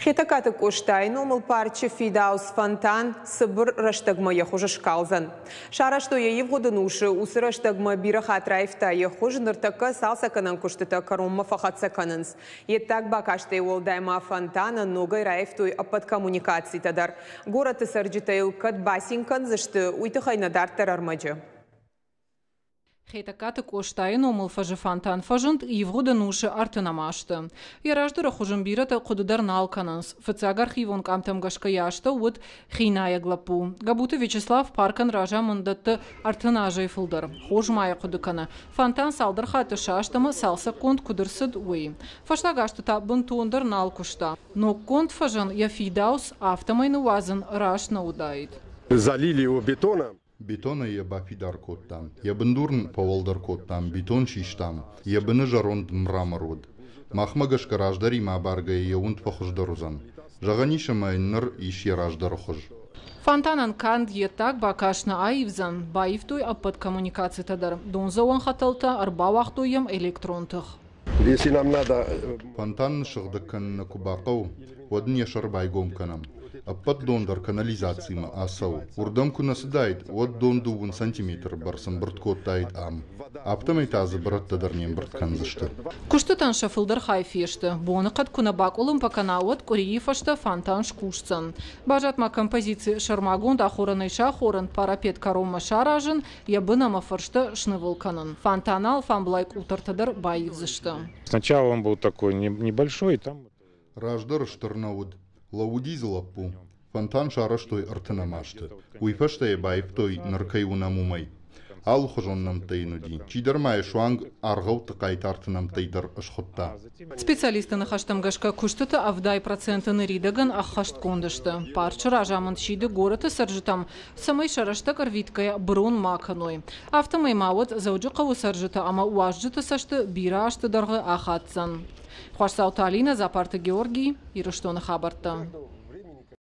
Хетӕгкаты Къостайы номыл парчы фидауц фонтан цыбыр рӕстӕгмӕ йӕ хуыз скалдзӕн. Сарӕзтой йӕ ивгъуыд ӕнусы, уыцы рӕстӕгмӕ бирӕ хатт раивта йӕ хуыз, ныртӕккӕ цалцӕггӕнӕн куыстытӕ кӕронмӕ фӕхӕццӕ кӕнынц. Йе ддаг бакастӕй уӕлдай ма фонтанӕн ногӕй раивтой ӕппӕт коммуникацитӕ дӕр. Горӕты цӕрджытӕ йыл кӕд бацин кӕндзысты, уый тыххӕй нӕ дарддӕр ӕрмӕджы. Хетӕгкаты Къостайы номыл фӕзы фонтан фӕзынд ивгъуыд ӕнусы ӕртынӕм азты. Йӕ раздӕры хуыз ын бирӕтӕ хъуыды дӕр нал кӕнынц. Фыццаг архивон къамтӕм гӕсгӕ йӕ астӕу уыд хинайӕг лӕппу. Габуты Вячеслав паркӕн разамынд дӕтты 30 азӕй фылдӕр. Хорз ма йӕ хъуыды кӕны, фонтан цалдӕр хатты саст ӕмӕ цалцӕггонд куыд ӕрцыд, уый. Фӕстаг азты та бынтондӕр нал куыста. Ноггонд фӕзӕн йӕ фидауц афтӕмӕй ныууадзын раст нӕ уыдаид. Залили его бетоном. Бетонӕй йӕ бафидар кодтам, йӕ бындур ын фӕуӕлдӕр кодтам, бетон систам, йӕ быны зӕронд мрамор уыд. Махмӕ гӕсгӕ раздӕримӕ абаргӕйӕ йӕ уынд фӕхуыздӕр уыдзӕн. Зӕгъӕн ис ӕмӕ йын ныр ис йӕ раздӕры хуыз. Фонтанӕн канд йе ддаг бакаст нӕ аивдзӕн, баивтой ӕппӕт коммуникацитӕ дӕр, дондзӕуӕн хӕтӕлтӕ, ӕрбауагътой йӕм электрон тых. Если нам надо Фонтан ныссыгъдӕг кӕнын нӕ куы бахъӕуы, уӕд ын йӕ сӕр байгом кӕнӕм. Ӕппӕт дон дӕр канализацимӕ ацӕуы. Уырдӕм куы нӕ цыдаид, уӕд дон дыууын сантиметры бӕрц ӕмбырд кодтаид ам. Афтӕмӕй та дзы бырӕттӕ дӕр не мбырд кӕндзысты. Куыстытӕн сӕ фылдӕр хай фесты. Боныхъӕд куы нӕ бакъуылымпы кӕна, уӕд къуырийы фӕстӕ фонтан скусдзӕн. Баззад ма композици сӕрмагонд ахорӕнӕй сахорын, парапет кӕронмӕ саразын, йӕ бын ӕмӕ фӕрстӕ снывыл кӕнын. Фонтаны алфамблай къутӕртӕ дӕр баивдзысты. Сначала он был такой небольшой, там Раздӕр стыр нӕ уыд. Лӕууыди дзы лӕппу. Фонтан сарӕзтой ӕртынӕм азты. Уый фӕстӕ йӕ баивтой, ныр кӕй уынӕм, уымӕй. Алыхуызон нӕмттӕ йын уыди. Чидӕр ма йӕ суанг аргъӕутты хъайтарты нӕмттӕй дӕр схуыдта. Специалистты ныхӕстӕм гӕсгӕ куыстыты 70% ныридӕгӕн ӕххӕстгонд сты. Парчы разамынд сиды горӕты цӕрджытӕм, цӕмӕй сӕ рӕстӕг ӕрвитгӕйӕ бырон ма кӕной. Афтӕмӕй ма уӕд Дзӕуджыхъӕуы цӕрджытӕ ӕмӕ уазджыты цӕсты бирӕ азты дӕргъы ахаддзӕн. Хуасдзауты Алинӕ, Дзапарты Георгий, Ирыстоны хабӕрттӕ.